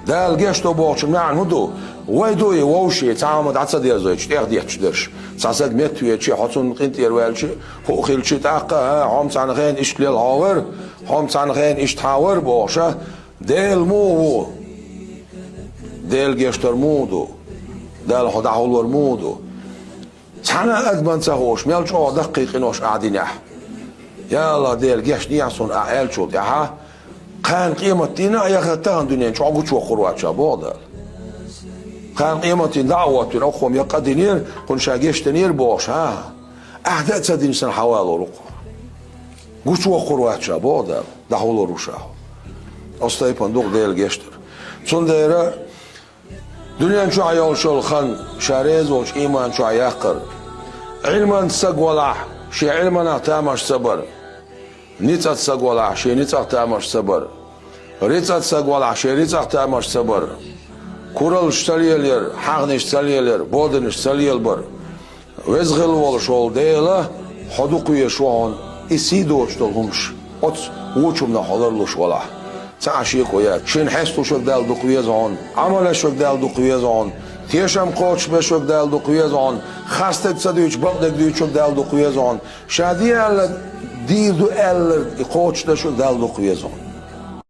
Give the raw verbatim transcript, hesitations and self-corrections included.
Дала гечдо бохучун маьӀна хӀун ду? Вай ду и вовший, цхьа хӀума дӀа ца дерзойтуш, тӀехдетташ дерш. Цхьа саг меттавечи, хьо цунна къинтӀера ваьлчи, хӀуъа хилчи, тӀаккха, а, хьо-м цхьана хена иштта лела хьо вара, хьо-м цхьана хена иштта хьан вара бохуш, а? Дела муха ву? Дела гечдар муха ду? Дала хьо дӀахьулвар муха ду? Цхьана а адаман ца хууш, мел чӀогӀа даккхий къинош ахь динехь. Я АллахӀ, Дела гечдехьа суна ахь аьллачул тӀаьхьа, кхана къематдийнахь а яхха тахана дуьнен чу хьо гучавоккхур вац ша, боху Дала. Кхана къематдийнахь дӀа а хӀоттийна, оха-м я къа динера, кхунна ша гечдинера бохуш, хӀа? Ахь дан а ца дина санна хьавалор ву-кх. Гучавоккхур вац ша, боху Дала, дӀахьулвар ву ша хьо. Оцу тайпана ду-кх Дела гечдар. Цундела дуьнен чохь йолуш йолу хан ша реза волчу ийман чохь яккхар. Ӏилманца саг валахь, шен Ӏилманах тамаш ца бар. Ницкъаца саг валахь, шен ницкъах тамаш ца бар. Рицкъаца саг валахь, шен рицкъах тамаш ца бар. Кураллаш ца лелаяр, хьагӀнаш ца лелаяр, боданаш ца лелабар. Веза хилла волуш волу Дела хьо дукха везаш ву хьуна, и сий доцуш долу хӀумаш оцу вочу хӀуманах хьо ларлуш валахь. Цхьа а шеко яц. Шена хьесталуш верг Дала дукха веза хьуна, Ӏамал еш верг Дала дукха веза хьуна, тешам кхочушбеш верг Дала дукха веза хьуна, хастаг ца дуьйцуш, бакъдерг дуьйцуш верг Дала дукха веза хьуна, ша де аьлла, дийр ду аьлларг и кхочушдеш верг Дала дукха веза хьуна.